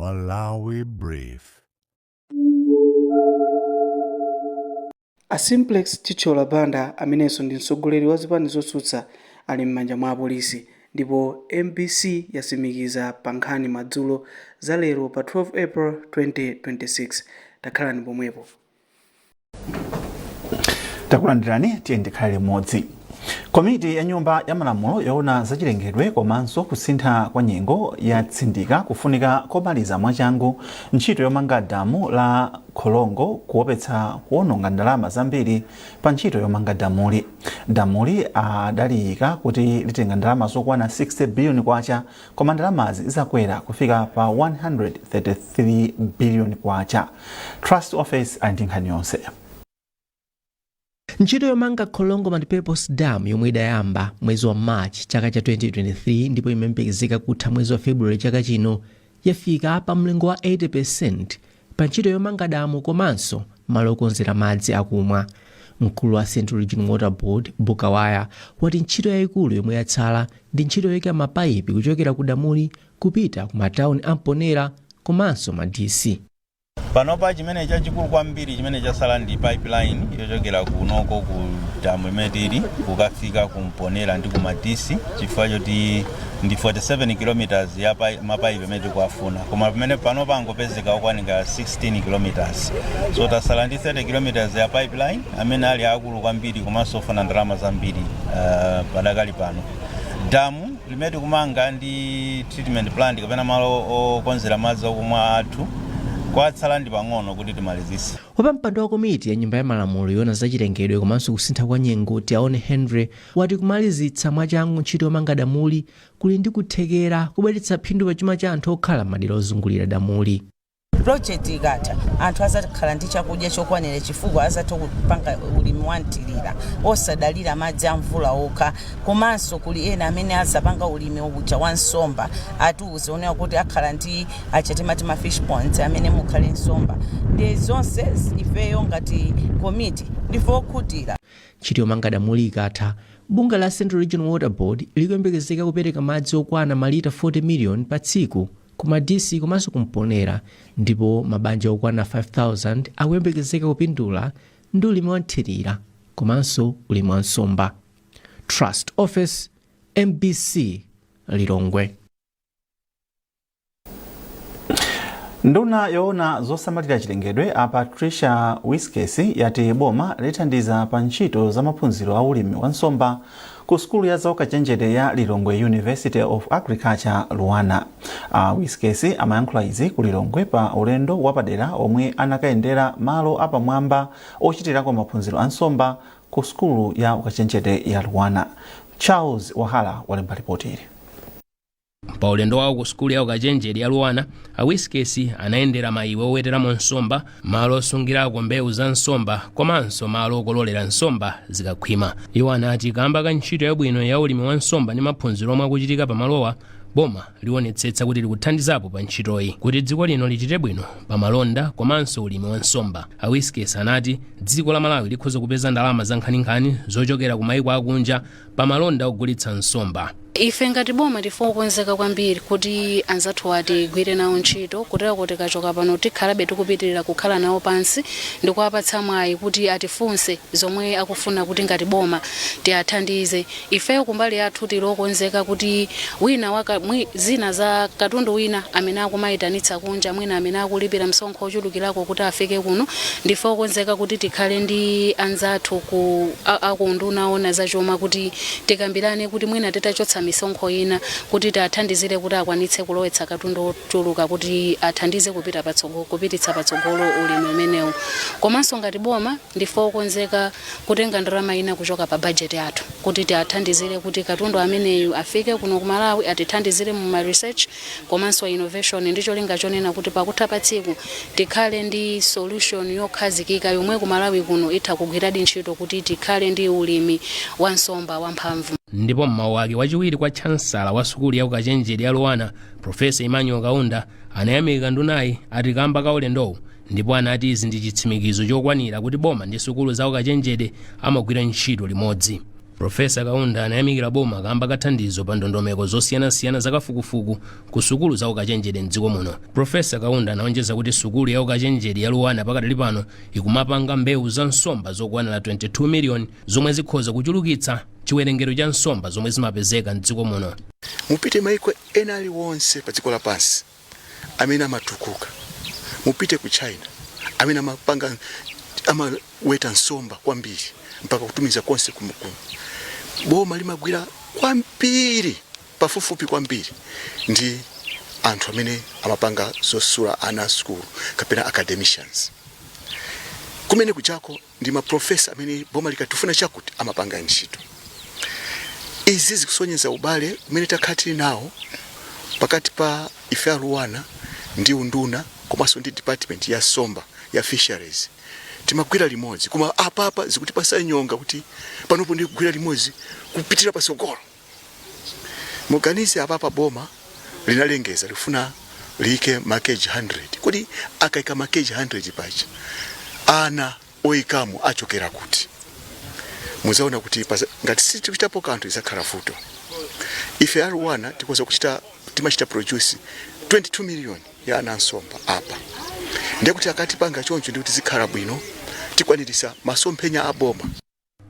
Malawi Brief. A Simplex Chithyola Banda amenenso ndi mtsogoleri wa zipani zotsutsa ali m'manja mwa apolisi ndipo mbc yatsimikiza pa nkhani madzulo za lero pa 12 April 2026. Takhalani pomwepo. Takulandirani, tiye ndikhale limodzi. Komiti ya Nyumba ya Malamulo yoona zachilengedwe komanso kusintha kwa nyengo yatsindika kufunika komaliza mwachangu ntchito yomanga damu la Kholongo kuopetsa kuononga ndalama zambiri pa ntchito yomanga damuli. Damuli adaliyika kuti litenga ndalama zokwana 60 biliyoni kwacha, koma ndalamazi zakwera kufika pa 133 biliyoni kwacha. Trust Office ali ndi nkhani yonse. Ntchito yomanga Kholongo Multipurpose Dam yomwe idayamba mwezi wa March chaka cha 2023 ndipo imayembekezeka kutha mwezi wa February chaka chino yafika pa mlingo wa 80% pa ntchito yomanga damu komanso malo okonzera madzi akumwa. Mkulu wa Central Region Water Board, Bukawaya, wati ntchito yayikulu yomwe yatsala ndi ntchito yoyika mapayipi kuchokera ku damuli kupita ku matawuni a Mponela komanso Madisi. Panopa chimene chachikulu kwambiri chimene chasala ndi pipeline yochokera kunoko ku damu limene tili kukafika ku Mponela ndi ku Madisi, chifukwa choti ndi 47 kilometers ya mapaipi amene tikuafuna, koma pamene panopa angopezeka okwanira 16 kilometers, so tasala ndi 30 kilometers ya pipeline amene ali akulu kwambiri komanso ofuna ndalama zambiri. Padakali pano damu limene tikumanga ndi treatment plant kapena malo okonzera madzi okumwa athu kwatsala ndi pang'ono kuti timalizise. Wapampando wa komiti ya Nyumba ya Malamulo yoona zachilengedwe komanso kusintha kwa nyengo, Tiaone Henry, wati kumalizitsa mwachangu ntchito yomanga damuli kuli ndi kuthekera kubweretsa phindu pa chuma cha anthu okhala m'madera ozungulira damuli. Project ikatha, anthu azakhala ndi chakudya chokwanira chifukwa azatha kupanga ulimi wa mthirira osadalira madzi a mvula okha. Komanso kuli ena amene azapanga ulimi uja wa nsomba. Atiuze onera kuti akhala ndi acha timati ma fish ponds amene mukhale nsomba. Ndi zonse ifeyo ngati komiti ndife okhutira. Ntchito yomanga damuli ikatha, bungwe la Central Region Water Board likuyembekezeka kupereka madzi okwana malita 40 million pa tsiku ku Madisi komanso ku Mponela, ndipo mabanja okwana 5000 akuyembekezeka kupindula ndi ulimi wa mthirira komanso ulimi wa nsomba. Trust Office, MBC, Lilongwe. Nduna yoona zosamalira chilengedwe a Patricia Wiskes yati boma lithandiza pa ntchito za maphunziro a ulimi wa nsomba ku sukulu ya zaukachenjede ya Lilongwe University of Agriculture, LUANAR. A Wiskes amayankhula izi ku Lilongwe pa ulendo wapadera omwe anakayendera malo apamwamba ochitirako maphunziro a nsomba ku sukulu ya ukachenjede ya LUANAR. Charles Wahala walemba ripoti ili. Pa ulendo wawo ku sukulu ya ukachenjede ya LUANAR, a Wiskes anayendera maiwe oweteramo nsomba, malo osungirako mbewu za nsomba komanso malo okololera nsomba zikakhwima. Iwo anati kamba ka ntchito yabwino ya ulimi wa nsomba ndi maphunziro omwe akuchitika pamalowa, boma liwonetsetsa kuti likuthandizapo pa ntchitoyi kuti dziko lino lichite bwino pa malonda komanso ulimi wa nsomba. A Wiskes anati dziko la Malawi likhoza kupeza ndalama za nkhaninkhani zochokera ku maiko akunja pa malonda ogulitsa nsomba. Ife ngati boma ndife okonzeka kwambiri kuti anzathu atigwire nawo ntchito, kutero kuti tikachoka pano tikhalabe tikupitirira kukhala nawo pansi ndikuwapatsa mwayi kuti atifunse zomwe akufuna kuti ngati boma tiathandize. Ifeyo kumbali yathu tili okonzeka kuti wina waka, mwi, zina za katundu wina amene akumayitanitsa kunja, mwina amene akulipira msonkho ochulukirako kuti afike kuno, ndife okonzeka kuti tikhale ndi anzathu ku aku unduna oona za chuma kuti tikambirane kuti mwina titachotsa misonkho ina kuti tiathandizire kuti akwanitse kulowetsa katundu ochuluka kuti athandize kupita patsogolo, kupititsa patsogolo ulimi umenewu. Komanso ngati boma ndife okonzeka kutenga ndalama ina kuchoka pa bajeti yathu kuti tiathandizire kuti katundu ameneyu afike kuno ku Malawi, atithandizire mu ma research komanso innovation, ndi cholinga chonena kuti pakutha pa tsiku tikhale ndi solution yokhazikika yomwe ku Malawi kuno itha kugwiradi ntchito kuti tikhale ndi ulimi wa nsomba wamphamvu. Ndipo m'mawu ake, wachiwiri kwa tchansala wa sukulu ya ukachenjede ya LUANAR, Profesa Emmanuel Kaunda, anayamika ndunayi ati kamba ka ulendowu, ndipo anati izi ndi chitsimikizo chokwanira kuti boma ndi sukulu za ukachenjede amagwira ntchito limodzi. Profesa Kaunda anayamikira boma kamba kathandizo pa ndondomeko zosiyanasiyana zakafukufuku ku sukulu za ukachenjede mdziko muno. Profesa Kaunda anaonjeza kuti sukulu ya ukachenjede ya Luanar pakadali pano ikumapanga mbewu za nsomba zokwanira 22 miliyoni, zomwe zikhoza kuchulukitsa chiwerengero cha nsomba zomwe zimapezeka mdziko muno. Mupite maiko ena aliwonse pa dziko lapansi amene amatukuka, mupite ku China amene amapanga, amaweta nsomba kwambiri mpaka kutumiza konse kumukulu. Boma limagwira kwambiri, pafupifupi kwambiri ndi anthu amene amapanga zosula ana school kapena academicians. Kumene kuchako ndi maprofesa amene boma likatifuna chakuti amapanga ntchito. Izi zikusonyeza ubale umene takhala tili nawo pakati pa ife a LUANAR ndi unduna komanso ndi department ya nsomba ya fisheries. Timagwira limodzi, koma apapa zikutipasa nyonga kuti panopo ndi kugwira limodzi kupitira pasogolo. Muganize, apapa boma linalengeza lifuna liyike ma cage 100. Kuti akayika ma cage 100 pacha, ana oyikamo achokera kuti? Muzaona kuti ngati sitichitapo kanthu izakhala vuto. Ife a LUANAR tikoza kuchita, timachita produce 22 million ya ana nsomba apa. Ndiye kuti akatipanga choncho, ndikuti zikhala bwino, tikwanirisa masomphenya a boma.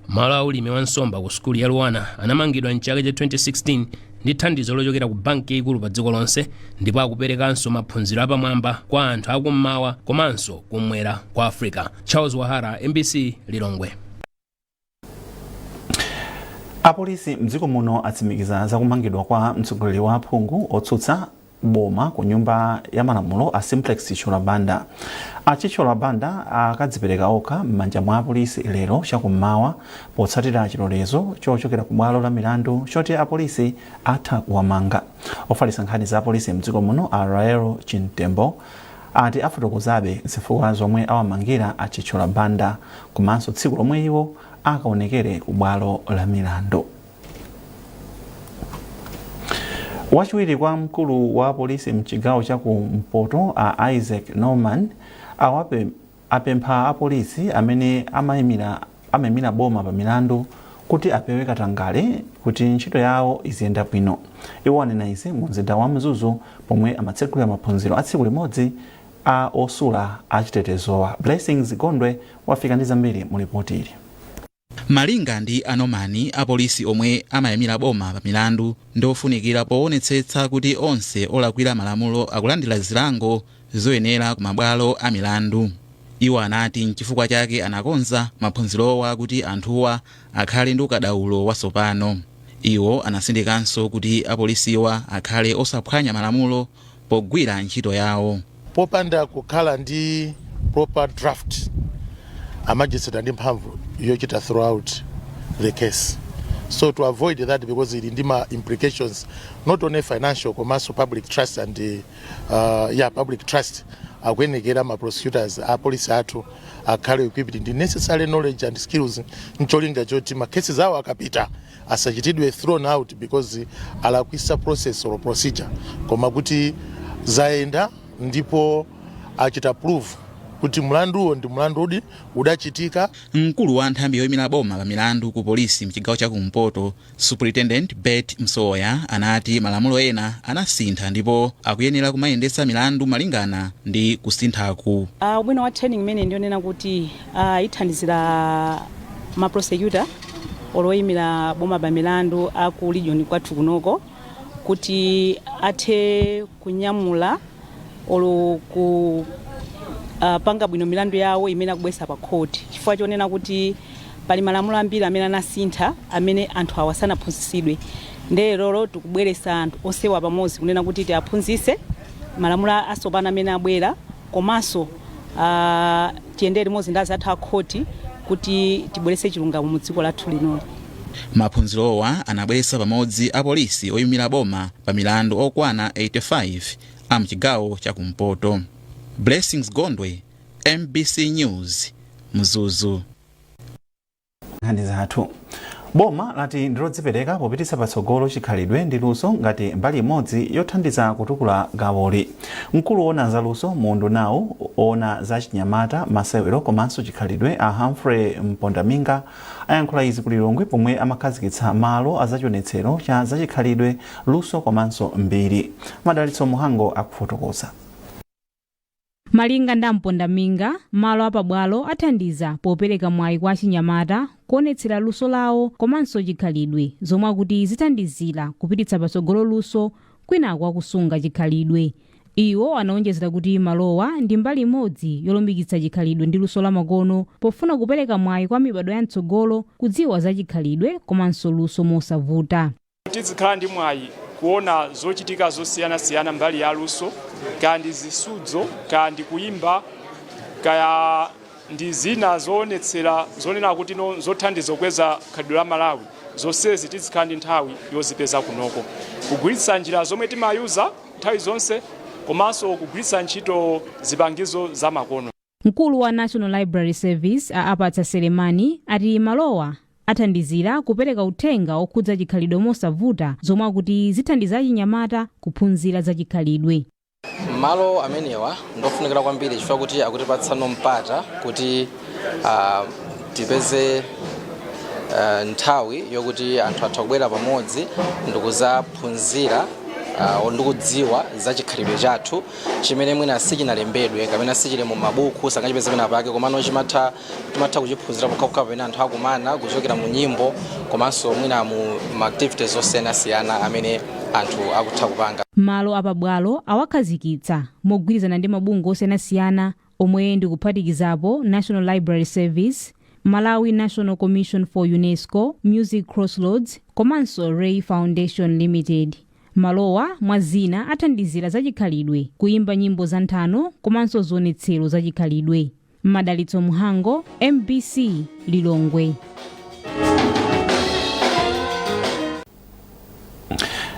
Malo aulimi wa nsomba ku sukulu ya Luanar anamangidwa mchaka cha 2016 ndi thandizo lochokera ku banki yaikulu pa dziko lonse, ndipo akuperekanso maphunziro apamwamba kwa anthu akummawa komanso kumwera kwa Africa. Charles Wahara, MBC, Lilongwe. Apolisi mdziko muno atsimikiza zakumangidwa kwa mtsogoleri wa aphungu otsutsa boma ku Nyumba ya Malamulo a Simplex Chithyola Banda. A Chithyola Banda akadzipereka okha m'manja mwa apolisi lero chakummawa potsatira chilolezo chochokera ku bwalo la milandu choti apolisi atha kuwamanga. Ofalitsa nkhani za apolisi mdziko muno a Rael Chintembo ati afotokozabe zifukwa zomwe awamangira a Chithyola Banda komanso tsiku lomwe iwo akaonekere ku bwalo la milandu. Wachiwiri kwa mkulu wa polisi mchigawo cha kumpoto a Isaac Norman apempha apolisi amene amayimira boma pa milandu kuti apewe katangale kuti ntchito yawo iziyenda bwino. Iwo anena izi mu mzinda wa Mzuzu pomwe amatsekulira maphunziro a tsiku limodzi a osula achitetezowa. Blessings Gondwe wafika ndi zambiri mu ripoti ili. Malinga ndi a Norman, apolisi omwe amayimira boma pa milandu ndiofunikira poonetsetsa kuti onse olakwira malamulo akulandira zilango zoyenera ku mabwalo a milandu. Iwo anati nchifukwa chake anakonza maphunzirowa kuti anthuwa akhale ndi ukadaulo watsopano. Iwo anasindikanso kuti apolisiwa akhale osaphwanya malamulo pogwira ntchito yawo. Popanda kukhala ndi proper draft, a magistrate ndi mphamvu yochita throughout the case. So to avoid that, because ili ndi ma implications not only financial komanso public trust and yeah, public trust, akuyenekera ma prosecutors, apolisi athu akhale equipped ndi necessary knowledge and skills ncholinga choti ma cases awo akapita asachitidwe thrown out because alakwisa process or procedure, koma kuti zayenda ndipo achita prove kuti mlanduwo ndi mlandu udi udachitika. Mkulu wa nthambi yoyimira boma pa milandu ku polisi mchigawo chakumpoto, Superintendent Bert Msoya, anati malamulo ena anasintha ndipo akuyenera kumayendetsa milandu malingana ndi kusinthaku. Ubwino wa training imene ndionena kuti ithandizira ma prosecutor oloyimira boma pa milandu aku region kwathu kunoko kuti athe kunyamula olo ku panga bwino milandu yawo imene akubwesa pa court, chifukwa chonena kuti pali malamulo ambiri amene anasintha amene anthu awa sanaphunzitsidwe. Ndiye lero tikubweresa anthu onsewa pamodzi kunena kuti tiaphunzitse malamulo atsopano amene abwera, komanso tiyendere limodzi ndi azathu a khoti kuti tibwerese chilungamo mu dziko lathu linoli. Maphunzirowa anabweretsa pamodzi apolisi oyimira boma pa milandu okwana 85 a mchigawo chakumpoto. Blessings Gondwe, MBC News, Mzuzu. Nkhani zathu. Boma lati ndilodzipereka popititsa patsogolo chikhalidwe ndi luso ngati mbali imodzi yothandiza kutukula gawoli. Mkulu woona za luso mu undunawu oona za chinyamata, masewero komanso chikhalidwe, a Humphrey Mpondaminga, ayankhula izi ku Lilongwe pomwe amakhazikitsa malo azachionetsero cha zachikhalidwe, luso komanso mbiri. Madalitso Muhango akufotokoza. Malinga ndi Mpondaminga, malo apabwalo athandiza popereka mwayi kwa achinyamata kuonetsera luso lawo komanso chikhalidwe, zomwe akuti zithandizira kupititsa patsogolo luso kwinaku akusunga chikhalidwe. Iwo anaonjezera kuti malowa ndi mbali imodzi yolumbikitsa chikhalidwe ndi luso lamakono pofuna kupereka mwayi kwa mibadwo ya mtsogolo kudziwa za chikhalidwe komanso luso mosavuta. Tizikhala ndi mwayi kuona zochitika zosiyanasiyana mbali ya luso, kaya ndi zisudzo, kaya ndi kuyimba, kaya ndi zina zoonetsera zonena kuti no zothandiza kukweza khalidwe la Malawi. Zonsezi tizikhala ndi nthawi yozipeza kunoko, kugwiritsa njira zomwe timayuza nthawi zonse komanso kugwiritsa ntchito zipangizo zamakono. Mkulu wa National Library Service, a Apatsa Selemani, ati malowa athandizira kupereka uthenga okhudza chikhalidwe mosavuta, zomwe akuti zithandiza achinyamata kuphunzira za chikhalidwe. Malo amenewa ndofunikira kwambiri chifukwa kuti akutipatsano mpata kuti tipeze nthawi yokuti anthu atha kubwera pamodzi ndikuzaphunzira ndikudziwa za chikhalidwe chathu chimene mwina sichinalembedwe kapena sichili mu mabuku, sangachipeze pena pake, komano timatha kuchiphunzira pokhapokha pamene anthu akumana kuchokera mu nyimbo komanso mwina mu ma activities osiyanasiyana amene anthu akutha kupanga. Malo apabwalo awakhazikitsa mogwirizana ndi mabungwe osiyanasiyana omwe ndi kuphatikizapo National Library Service, Malawi National Commission for UNESCO, Music Crossroads komanso Ray Foundation Limited. Malowa mwa zina athandizira zachikhalidwe, kuyimba nyimbo za nthano komanso zionetsero zachikhalidwe. Madalitso Muhango, MBC, Lilongwe.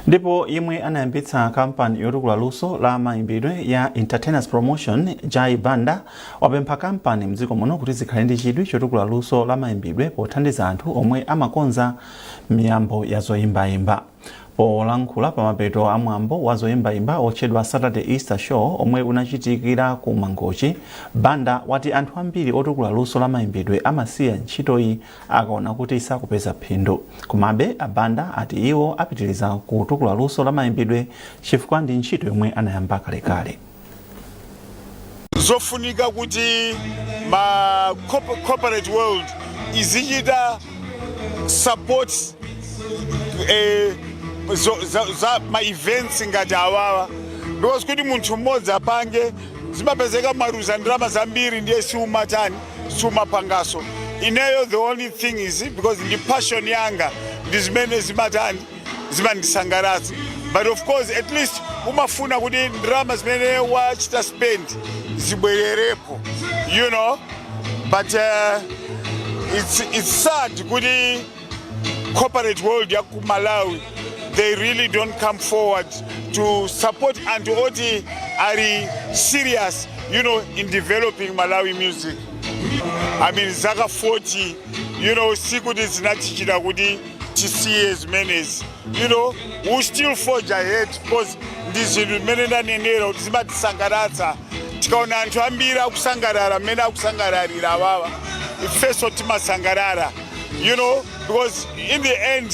Ndipo yemwe anayambitsa kampani yotukula luso la mayimbidwe ya Entertainers Promotion, Jai Banda, wapempha kampani mdziko muno kuti zikhale ndi chidwi chotukula luso la mayimbidwe pothandiza anthu omwe amakonza miyambo ya zoyimbayimba. Polankhula pamapeto a mwambo wa zoyimbayimba otchedwa Saturday Easter Show omwe unachitikira ku Mangochi, Banda wati anthu ambiri otukula luso la mayimbidwe amasiya ntchitoyi akaona kuti sakupeza phindu. Komabe a Banda ati iwo apitiriza kutukula luso la mayimbidwe chifukwa ndi ntchito yomwe anayamba kalekale. Zofunika kuti ma corporate world izichita support za ma events ngati awawa, because kuti munthu mmodzi apange zimapezeka maruza ndalama zambiri, ndiye siumatani, siumapangaso. Ineyo the only thing is because ndi passion yanga, ndi zimene zimatani, zimandisangalatsa, but of course at least umafuna kuti ndalama zimene wachita spend zibwererepo. But it's sad kuti corporate world ya ku Malawi, they really don't come forward to support anthu oti ali serious in developing Malawi music. I mean, zaka 40 sikuti zinatichita kuti tisiye zimenezi. We still forge ahead because ndi zinthu zimene ndanenera kuti zimatisangalatsa. Tikaona anthu ambiri akusangalala mmene akusangalalira awawa, ifenso timasangalala because in the end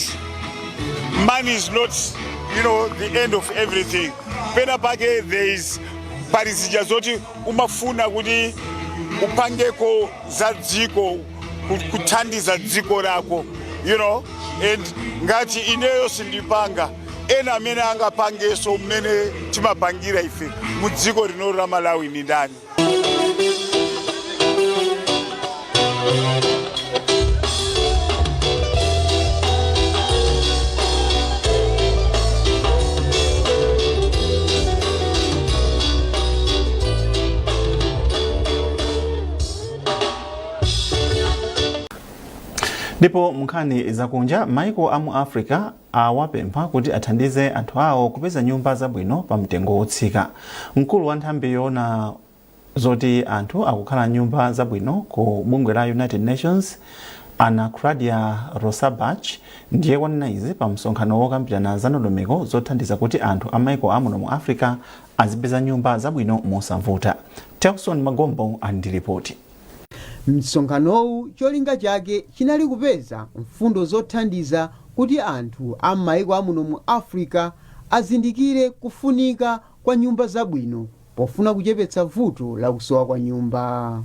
money is not the end of everything. Pena pake there is, pali zija zoti umafuna kuti upangeko za dziko, kuthandiza dziko lako and ngati ineyo sindipanga, ena amene angapangenso mmene timapangira ife mu dziko lino la Malawi ni ndani? Ndipo munkhani zakunja, maiko a mu Africa awapempha kuti athandize anthu awo kupeza nyumba zabwino pa mtengo wotsika. Mkulu wa nthambi yoona zoti anthu akukhala nyumba zabwino ku bungwe la United Nations, Ana Claudia Rosabach ndiye wanena izi pa msonkhano wokambirana za ndondomeko zothandiza kuti anthu amaiko amuno mu Africa azipeza nyumba zabwino mosavuta. Telson Magombo ali ndi ripoti. Msonkhanowu cholinga chake chinali kupeza mfundo zothandiza kuti anthu a m'mayiko amuno mu Africa azindikire kufunika kwa nyumba zabwino pofuna kuchepetsa vuto la kusowa kwa nyumba.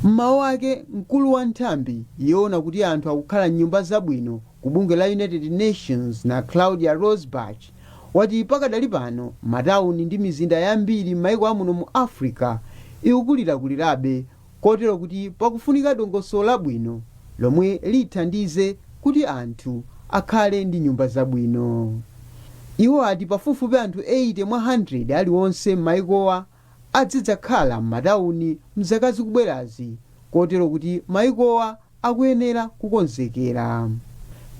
Mmawu ake, mkulu wa nthambi yoona kuti anthu akukhala mnyumba zabwino ku bungwe la United Nations na Claudia Rosbach wati pakadali pano matawuni ndi mizinda yambiri m'mayiko amuno mu Africa ikukulirakulirabe, kotero kuti pakufunika dongosolo labwino lomwe lithandize kuti anthu akhale ndi nyumba zabwino. Iwo ati pafupifupi anthu 80 mwa 100 aliwonse m'mayikowa azidzakhala m'matawuni mzaka zikubwerazi, kotero kuti mayikowa akuyenera kukonzekera.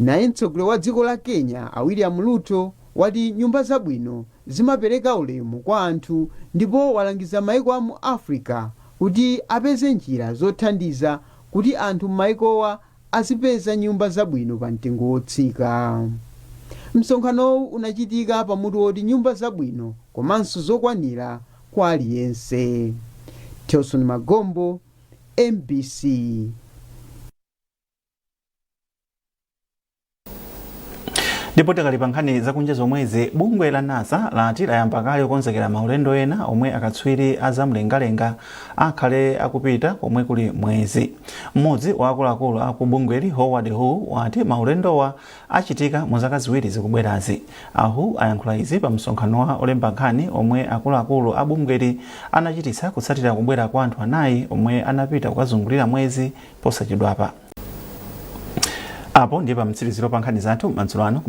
Naye mtsogoleri wa dziko la Kenya a William Ruto wati nyumba zabwino zimapereka ulemu kwa anthu, ndipo walangiza mayiko a mu Africa kuti apeze njira zothandiza kuti anthu m'mayikowa azipeza nyumba zabwino pa mtengo wotsika. Msonkhanowu unachitika pamutu woti nyumba zabwino komanso zokwanira kwa aliyense. Telson Magombo, MBC. Ndipo tikali pa nkhani zakunja zomwezi, bungwe la NASA lati layamba kale kukonzekera maulendo ena omwe akatswiri azamlengalenga akhale akupita komwe kuli mwezi. Mmodzi wa akuluakulu aku bungweli, Howard Hu, wati maulendowa achitika mu zaka 2 zikubwerazi. A Hu ayankhula izi pa msonkhano wa olemba nkhani omwe akuluakulu a bungweli anachititsa kutsatira kubwera kwa anthu 4 omwe anapita kukazungulira mwezi posachedwapa. Apo ndiye pamtsiriziro pa nkhani zathu madzulo ano.